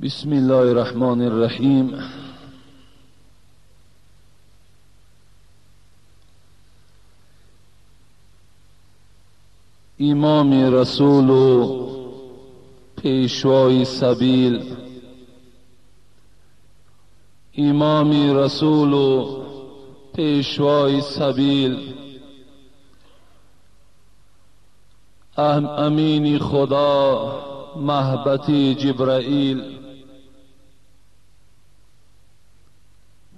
بسم الله الرحمن الرحیم. امام رسول و پیشوای سبیل، امام رسول و پیشوای سبیل، امین خدا محبت جبرائیل،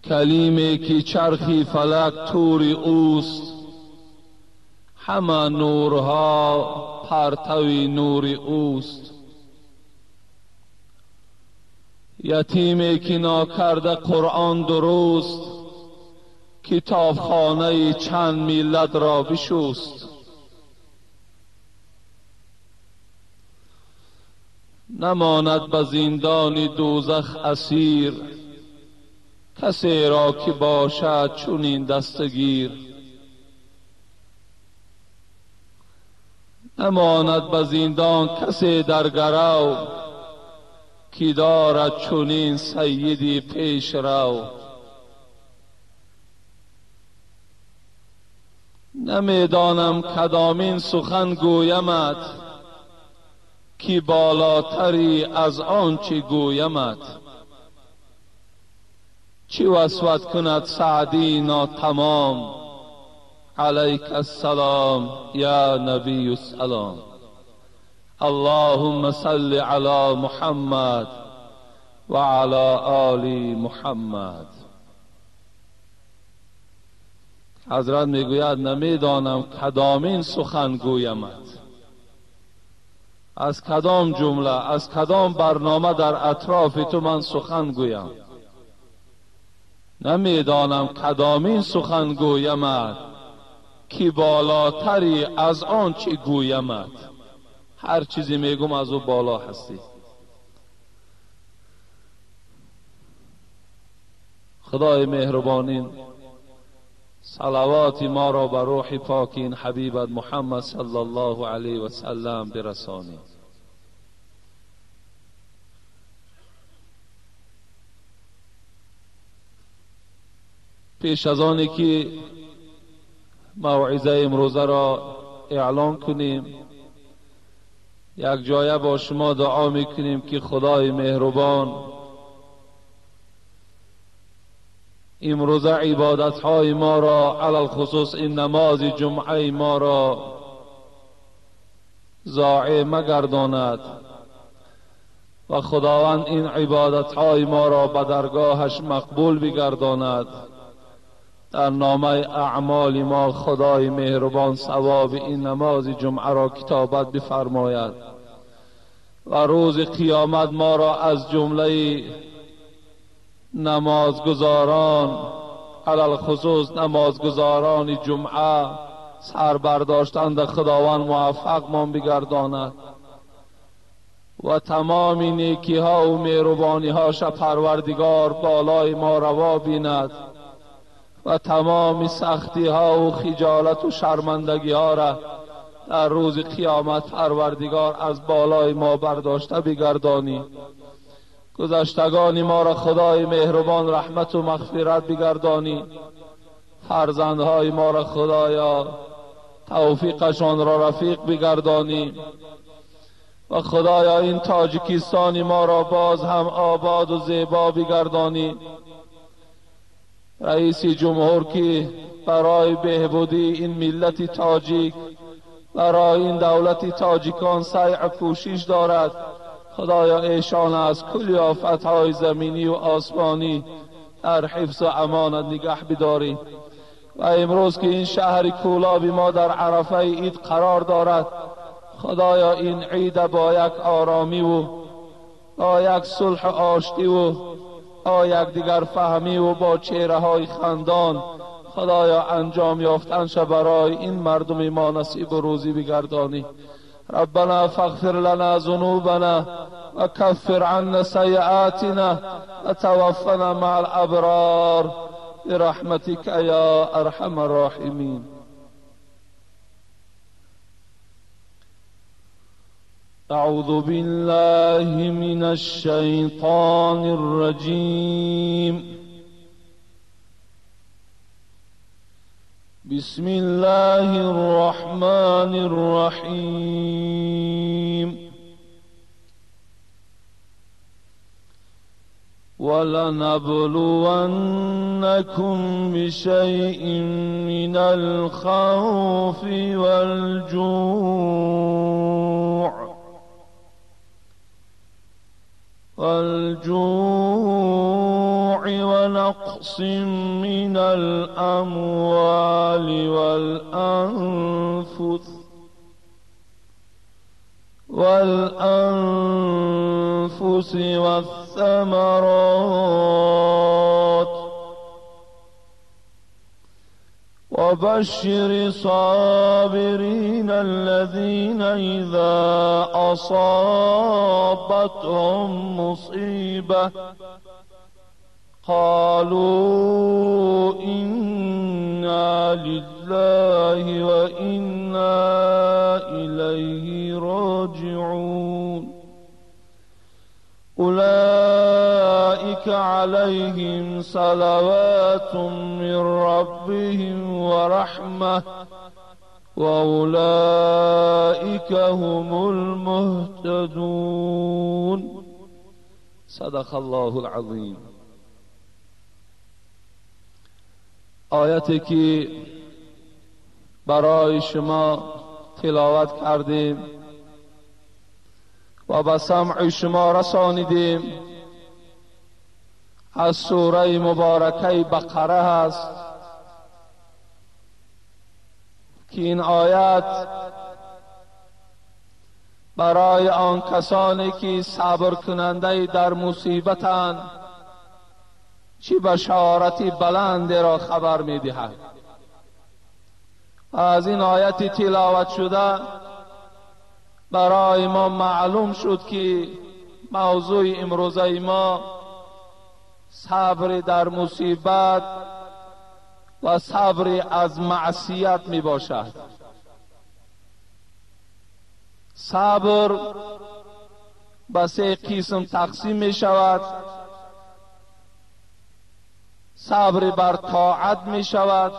کلیمی که چرخی فلک تور اوست، همه نورها پرتوی نور اوست. یتیمی که ناکرده قرآن درست، کتابخانه چند ملت را بشست. نماند به زندان دوزخ اسیر، کسی را که باشد چنین دستگیر. نماند به زندان کسی در گرو، که دارد چنین سیدی پیش رو. نمیدانم کدامین سخن گویمت، که بالاتری از آنچه گویمت. چی وصفت کند سعدی ناتمام، علیک السلام یا نبی السلام. اللهم صل علی محمد و علی آل محمد. حضرت میگوید نمیدانم کدامین سخن گویمت، از کدام جمله، از کدام برنامه در اطراف تو من سخن گویم. نمیدانم کدامین سخن گویمت، که بالاتری از آن چه گویمت. هر چیزی میگم از او بالا هستی. خدای مهربانین صلوات ما را بر روح پاکین حبیبت محمد صلی الله علیه و سلم برسانی. پیش از آنی که موعظه امروزه را اعلان کنیم، یک جایه با شما دعا میکنیم که خدای مهربان امروزه عبادتهای ما را، علی الخصوص این نماز جمعه ما را ضایع مگرداند و خداوند این عبادتهای ما را به درگاهش مقبول بگرداند. در نامه اعمال ما خدای مهربان ثواب این نماز جمعه را کتابت بفرماید و روز قیامت ما را از جمله نمازگزاران، علی الخصوص نمازگزاران جمعه سر برداشتن در خداوند موفق مان بگرداند و تمام نیکی ها و مهربانی ها پروردگار بالای ما روا بیند و تمام سختی ها و خجالت و شرمندگی ها را در روز قیامت پروردگار از بالای ما برداشته بگردانی. گذشتگان ما را خدای مهربان رحمت و مغفرت بگردانی. فرزندهای ما را خدایا توفیقشان را رفیق بگردانی و خدایا این تاجیکستان ما را باز هم آباد و زیبا بگردانی. رئیس جمهور که برای بهبودی این ملت تاجیک، برای این دولت تاجیکان سعی و کوشش دارد، خدایا ایشان از کل آفتهای زمینی و آسمانی در حفظ و امانت نگه بداری. و امروز که این شهر کولاب ما در عرفه عید قرار دارد، خدایا این عید با یک آرامی و با یک صلح آشتی و با یک دیگر فهمی و با چهره های خندان خدایا انجام یافتن شه برای این مردم ما نصیب و روزی بگردانی. ربنا فاغفر لنا ذنوبنا وكفر عنا سيئاتنا وتوفنا مع الأبرار برحمتك يا أرحم الراحمين. أعوذ بالله من الشيطان الرجيم. بسم الله الرحمن الرحيم. ولنبلونكم بشيء من الخوف والجوع ونقص من الأموال والأنفس والثمرات وبشر الصابرين الذين إذا أصابتهم مصيبة قالوا إنا لله وإنا إليه راجعون. أولئك عليهم صلوات من ربهم ورحمة وأولئك هم المهتدون. صدق الله العظیم. آیتی که برای شما تلاوت کردیم و به سمع شما رسانیدیم از سوره مبارکه بقره هست که این آیت برای آن کسانی که صبر کننده در مصیبتند چی بشارت بلند را خبر می دهد. از این آیت تلاوت شده برای ما معلوم شد که موضوع امروزه ما صبر در مصیبت و صبر از معصیت می باشد. صبر به سه قسم تقسیم می شود. صبر بر طاعت می شود،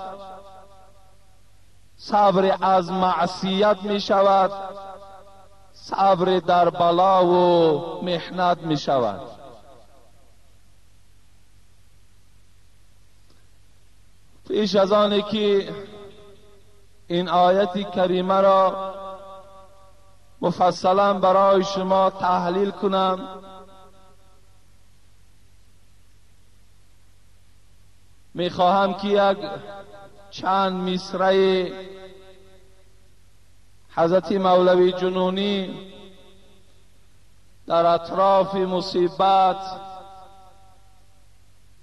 صبر از معصیت می شود، صبر در بلا و محنت می شود. پیش از آن که این آیت کریمه را مفصلا برای شما تحلیل کنم، میخواهم که یک چند مصرع حضرت مولوی جنونی در اطراف مصیبت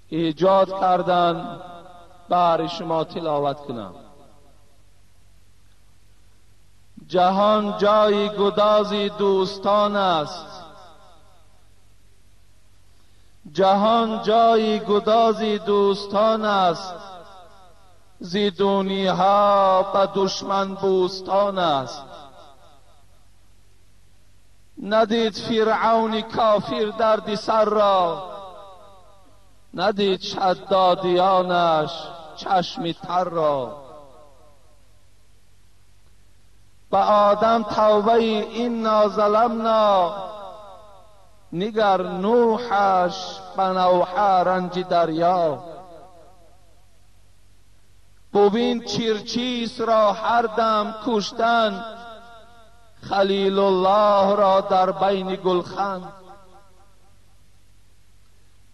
ایجاد کردن برای شما تلاوت کنم. جهان جای گداز دوستان است، جهان جای گداز دوستان است، زیدونی ها به دشمن بوستان است. ندید فرعون کافر درد سر را، ندید شدادیانش چشم تر را. به آدم توبه انا ظلمنا، نگر نوحش به نوحه رنج دریا. ببین چیرچیس را هر دم کشتن، خلیل الله را در بین گلخن.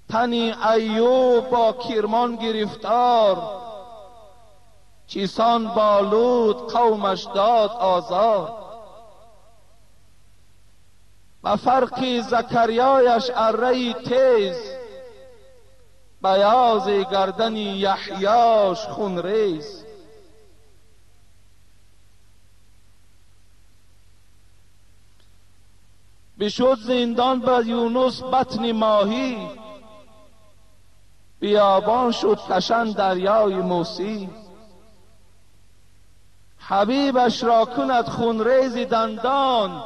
تنی ایوب با کرمان گرفتار، چیسان با لوط قومش داد آزار. به فرق زکریایش اره تیز، بیاض گردن یحیاش خونریز. بشد زندان به یونس بطن ماهی، بیابان شد کشن دریای موسی. حبیبش را کند خونریز دندان،